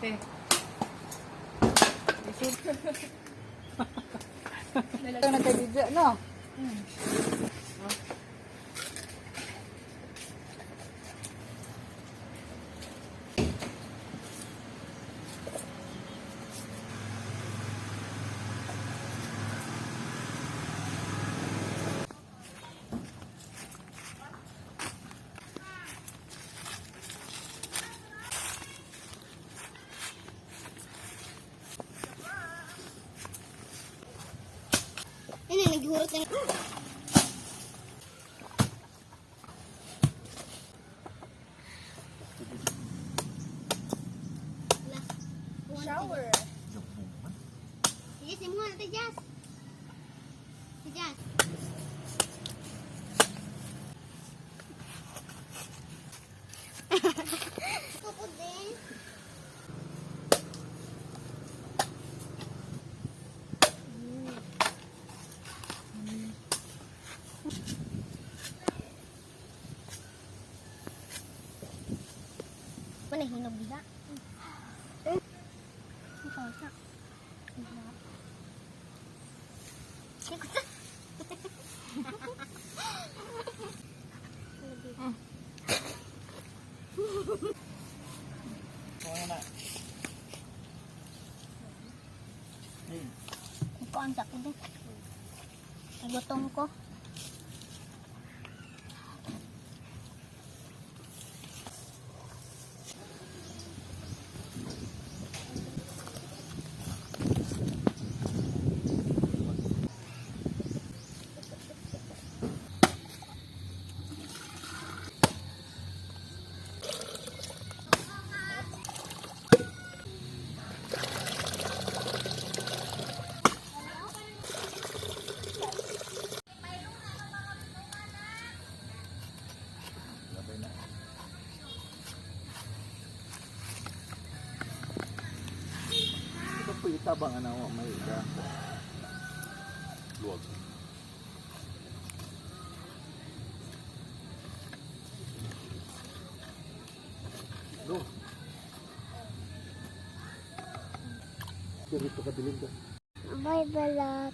Te. Isip. Ito nagka-video, no? Ano, naghurot na. Shower. Sige, simuha na Jas. Si Jas. Tukod din. Wala hinog diha. Ikaw sa. Wala na. Ikaw ang sakit din. Nagutom ko. Labay na. Ito po itabang ano, may iba. Luwag. Go. Dito ka dilim ka. Bye, balak.